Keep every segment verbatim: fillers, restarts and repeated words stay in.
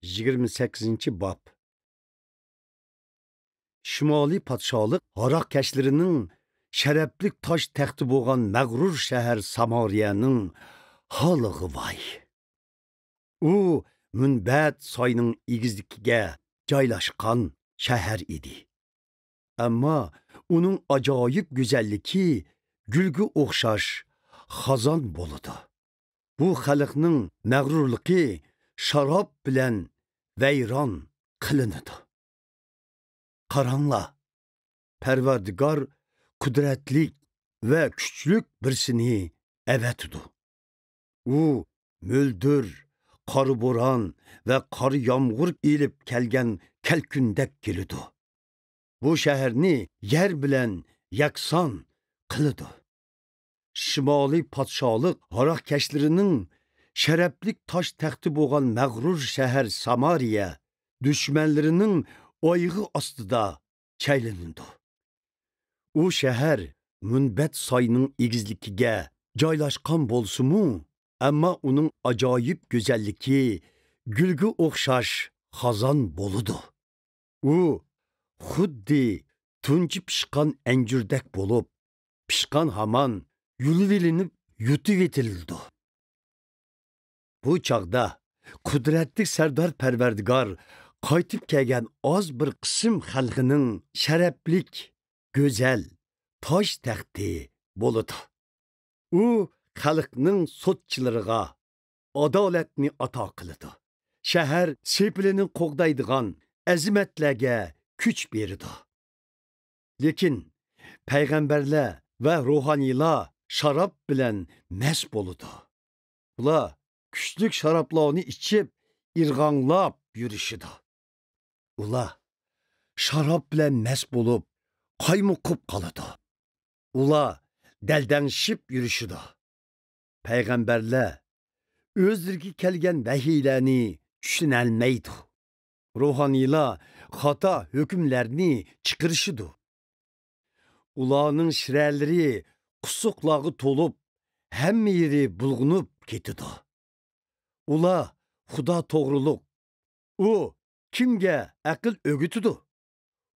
يىگىرمە سەككىزىنچى باب. شىمالىي پادىشاھلىق ھاراقكەشلىرىنىڭ شەرەپلىك تاش تەختى بولغان مەغرۇر شەھەر سامارىيەنىڭ ھالىغا ۋاي! ئۇ مۇنبەت ساينىڭ ئېگىزلىكىگە جايلاشقان شەھەر ئىدى. ئەمما ئۇنىڭ ئاجايىپ گۈزەللىكى گۈلگە ئوخشاش خازان بولىدۇ. بۇ خەلقنىڭ مەغرۇرلۇقى شاراب بىلەن ۋەيران قىلىنىدۇ. قاراڭلار، پەرۋەردىگار قۇدرەتلىك ۋە كۈچلۈك بىرسىنى ئەۋەتىدۇ. ئۇ مۆلدۈر، قارا بوران ۋە قارا يامغۇر ئېلىپ كەلگەن كەلكۈندەك كېلىدۇ. بۇ شەھەرنى يەر بىلەن يەكسان قىلىدۇ. شىمالىي پادىشاھلىق ھاراقكەشلىرىنىڭ شەرەپلىك تاش تەختى بولغان مەغرۇر شەھەر سامارىيە دۈشمەنلىرىنىڭ ئايىغى ئاستىدا چايلىنىدۇ. ئۇ شەھەر مۇنبەت ساينىڭ ئېگىزلىكىگە جايلاشقان بولسىمۇ، ئەمما ئۇنىڭ ئاجايىپ گۈزەللىكى گۈلگە ئوخشاش خازان بولىدۇ. ئۇ خۇددى تۇنجى پىشقان ئەنجۈردەك بولۇپ، پىشقان ھامان يۇلۇۋېلىنىپ يۇتۇۋېتىلىدۇ. بۇ چاغدا قۇدرەتلىك سەردار پەرۋەردىگار قايتىپ كەلگەن ئاز بىر قىسىم خەلقىنىڭ شەرەپلىك، گۈزەل تاش تەختى بولىدۇ. ئۇ خەلقنىڭ سوتچىلىرىغا ئادالەتنى ئاتا قىلىدۇ. شەھەر سېپىلىنى قوغدايدىغان ئەزىمەتلەرگە كۈچ بېرىدۇ. لېكىن پەيغەمبەرلەر ۋە روھانىيلار شاراب بىلەن مەست بولىدۇ. ئۇلار كۈچلۈك شارابلارنى ئىچىپ، ئىرغاڭلاپ يۈرۈشىدۇ. ئۇلار شاراب بىلەن مەست بولۇپ، قايمۇقۇپ قالىدۇ. ئۇلار دەلدەڭشىپ يۈرۈشىدۇ. پەيغەمبەرلەر ئۆزلىرىگە كەلگەن ۋەھىيلەرنى چۈشىنەلمەيدۇ. روھانىيلار خاتا ھۆكۈملەرنى چىقىرىشىدۇ. ئۇلارنىڭ شىرەلىرى قۇسۇقلارغا تولۇپ، ھەممە يېرى بۇلغىنىپ كېتىدۇ. ئۇلار خۇدا توغرۇلۇق، ئۇ كىمگە ئەقىل ئۆگىتىدۇ؟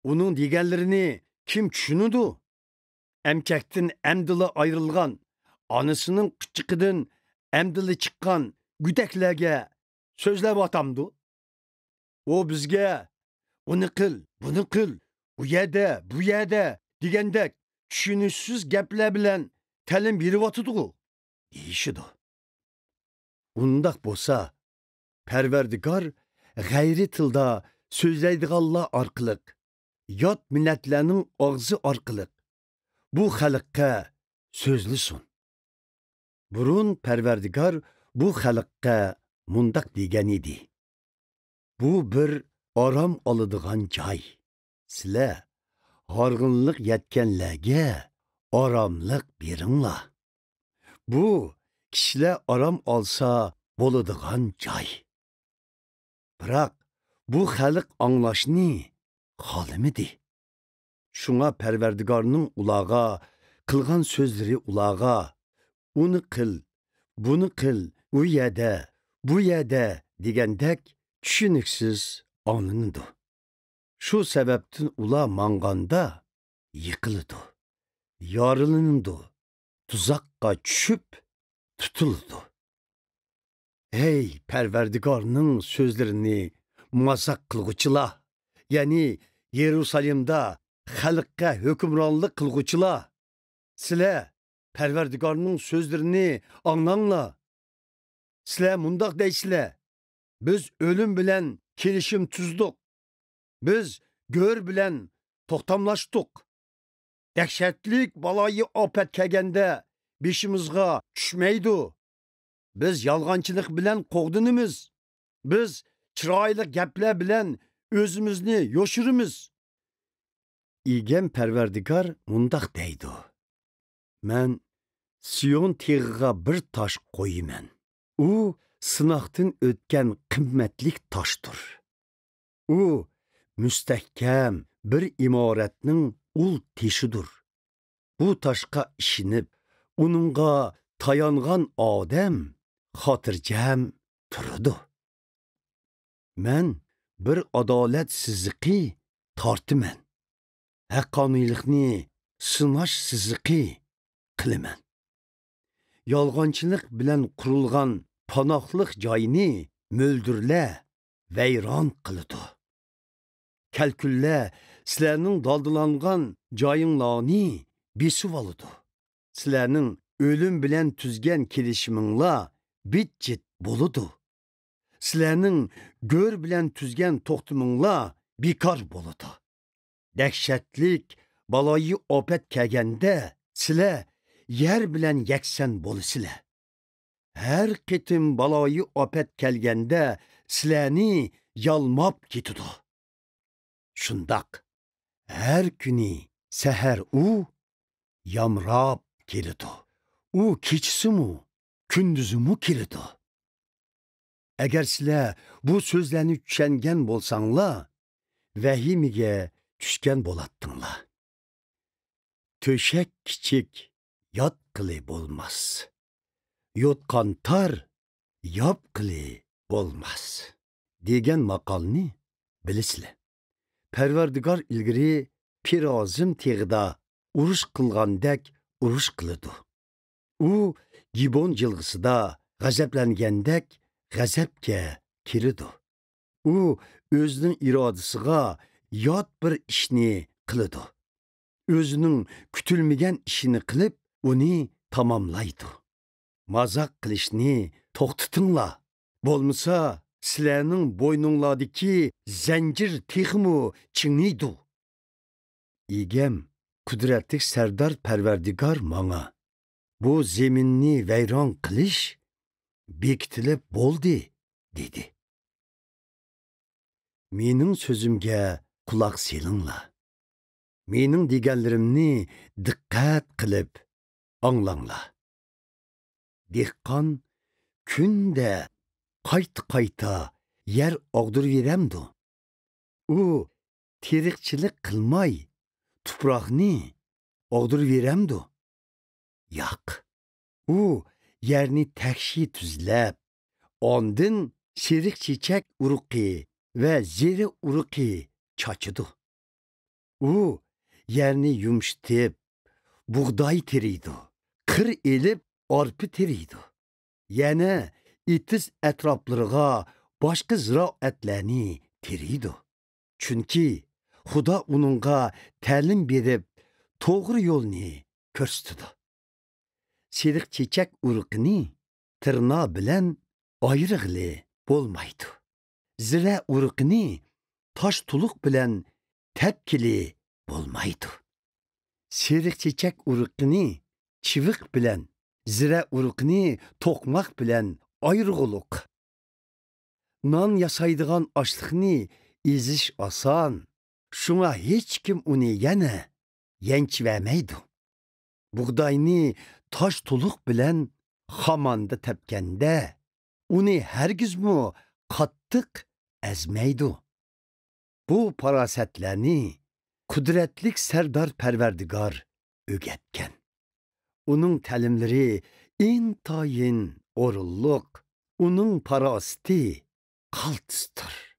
ئۇنىڭ دېگەنلىرىنى كىم چۈشىنىدۇ؟ ئەمچەكتىن ئەمدىلا ئايرىلغان، ئانىسىنىڭ قۇچىقىدىن ئەمدىلا چىققان گۆدەكلەرگە سۆزلەۋاتامدۇ؟ ئۇ بىزگە «ئۇنى قىل، بۇنى قىل، ئۇ يەردە، بۇ يەردە» دېگەندەك چۈشىنىشسىز گەپلەر بىلەن تەلىم بېرىۋاتىدىغۇ؟ دېيىشىدۇ. ئۇنداق بولسا، پەرۋەردىگار غەيرىي تىلدا سۆزلەيدىغانلار ئارقىلىق، يات مىللەتلەرنىڭ ئاغزى ئارقىلىق بۇ خەلققە سۆزلىسۇن. بۇرۇن پەرۋەردىگار بۇ خەلققە مۇنداق دېگەنىدى: «بۇ بىر ئارام ئالىدىغان جاي. سىلەر ھارغىنلىق يەتكەنلەرگە ئاراملىق بېرىڭلار. بۇ كىشىلەر ئارام ئالسا بولىدىغان جاي.» بىراق بۇ خەلق ئاڭلاشنى خالىمىدى. شۇڭا پەرۋەردىگارنىڭ ئۇلارغا قىلغان سۆزلىرى ئۇلارغا «ئۇنى قىل، بۇنى قىل، ئۇ يەردە، بۇ يەردە» دېگەندەك چۈشىنىكسىز ئاڭلىنىدۇ. شۇ سەۋەبتىن ئۇلار ماڭغاندا يىقىلىدۇ، يارىلىنىدۇ، تۇزاققا چۈشۈپ تۇتۇلىدۇ. ھەي، پەرۋەردىگارنىڭ سۆزلىرىنى مازاق قىلغۇچىلار، يەنى يېرۇسالېمدا خەلققە ھۆكۈمرانلىق قىلغۇچىلار، سىلەر پەرۋەردىگارنىڭ سۆزلىرىنى ئاڭلاڭلار. سىلەر مۇنداق دەيسىلەر: «بىز ئۆلۈم بىلەن كېلىشىم تۈزدۇق. بىز گۆر بىلەن توختاملاشتۇق. دەھشەتلىك بالايىئاپەت كەلگەندە بېشىمىزغا چۈشمەيدۇ. بىز يالغانچىلىق بىلەن قوغدىنىمىز. بىز چىرايلىق گەپلەر بىلەن ئۆزىمىزنى يوشۇرىمىز.» ئىگەم پەرۋەردىگار مۇنداق دەيدۇ: «مەن سىيون تېغىغا بىر تاش قويىمەن. ئۇ سىناقتىن ئۆتكەن قىممەتلىك تاشتۇر. ئۇ مۇستەھكەم بىر ئىمارەتنىڭ ئۇل تېشىدۇر. بۇ تاشقا ئىشىنىپ، ئۇنىڭغا تايانغان ئادەم خاتىرجەم تۇرىدۇ.» مەن بىر ئادالەت سىزىقى تارتىمەن. ھەققانىيلىقنى سىناش سىزىقى قىلىمەن. يالغانچىلىق بىلەن قۇرۇلغان پاناھلىق جاينى مۆلدۈرلەر ۋەيران قىلىدۇ. كەلكۈنلەر سىلەرنىڭ دالدىلانغان جايىڭلارنى بېسىۋالىدۇ. سىلەرنىڭ ئۆلۈم بىلەن تۈزگەن كېلىشىمىڭلار بىت-چىت بولىدۇ. سىلەرنىڭ گۆر بىلەن تۈزگەن توختىمىڭلار بىكار بولىدۇ. دەھشەتلىك بالايىئاپەت كەلگەندە، سىلەر يەر بىلەن يەكسان بولىسىلەر. ھەر قېتىم بالايىئاپەت كەلگەندە، سىلەرنى يالماپ كېتىدۇ. شۇنداق، ھەر كۈنى سەھەر ئۇ يامراپ كېلىدۇ. ئۇ كېچىسىمۇ، كۈندۈزىمۇ كېلىدۇ. ئەگەر سىلەر بۇ سۆزلەرنى چۈشەنگەن بولساڭلار، ۋەھىمىگە چۈشكەن بولاتتىڭلار. تۆشەك كىچىك، ياتقىلى بولماس. يوتقان تار، ياپقىلى بولماس، دېگەن ماقالنى بىلىسىلەر. پەرۋەردىگار ئىلگىرى پىرازىم تېغىدا ئۇرۇش قىلغاندەك ئۇرۇش قىلىدۇ. ئۇ گىبون جىلغىسىدا غەزەپلەنگەندەك غەزەپكە كېلىدۇ. ئۇ ئۆزىنىڭ ئىرادىسىغا يات بىر ئىشنى قىلىدۇ. ئۆزىنىڭ كۈتۈلمىگەن ئىشىنى قىلىپ، ئۇنى تاماملايدۇ. مازاق قىلىشنى توختىتىڭلار، بولمىسا سىلەرنىڭ بوينۇڭلاردىكى زەنجىر تېخىمۇ چىڭىيدۇ. ئىگەم، قۇدرەتلىك سەردار پەرۋەردىگار ماڭا، بۇ زېمىننى ۋەيران قىلىش بېكىتىلىپ بولدى، دېدى. مېنىڭ سۆزۈمگە قۇلاق سېلىڭلار. مېنىڭ دېگەنلىرىمنى دىققەت قىلىپ ئاڭلاڭلار. دېھقان كۈندە قايتا-قايتا يەر ئاغدۇرۇۋېرەمدۇ؟ ئۇ تېرىقچىلىق قىلماي، تۇپراقنى ئاغدۇرۇۋېرەمدۇ؟ ياق. ئۇ يەرنى تەكشى تۈزلەپ، ئاندىن سېرىق چېچەك ئۇرۇقى ۋە زىرە ئۇرۇقى چاچىدۇ. ئۇ يەرنى يۇمشىتىپ، بۇغداي تېرىيدۇ، قىر ئېلىپ، ئارپا تېرىيدۇ. يەنە ئېتىز ئەتراپلىرىغا باشقا زىرائەتلەرنى تېرىيدۇ. چۈنكى خۇدا ئۇنىڭغا تەلىم بېرىپ، توغرا يولنى كۆرسىتىدۇ. سېرىق چېچەك ئۇرۇقىنى تىرنا بىلەن ئايرىغىلى بولمايدۇ. زىرە ئۇرۇقىنى تاش تۇلۇق بىلەن تەپكىلى بولمايدۇ. سېرىق چېچەك ئۇرۇقىنى چىۋىق بىلەن، زىرە ئۇرۇقىنى توقماق بىلەن ئايرىغۇلۇق. نان ياسايدىغان ئاشلىقنى ئېزىش ئاسان، شۇڭا ھېچكىم ئۇنى يەنە يەنچۈۋەمەيدۇ. بۇغداينى تاش تۇلۇق بىلەن خاماندا تەپكەندە، ئۇنى ھەرگىزمۇ قاتتىق ئەزمەيدۇ. بۇ پاراسەتلەرنى قۇدرەتلىك سەردار پەرۋەردىگار ئۆگەتكەن. ئۇنىڭ تەلىملىرى ئىنتايىن ئورۇنلۇق، ئۇنىڭ پاراسىتى قالتىستۇر.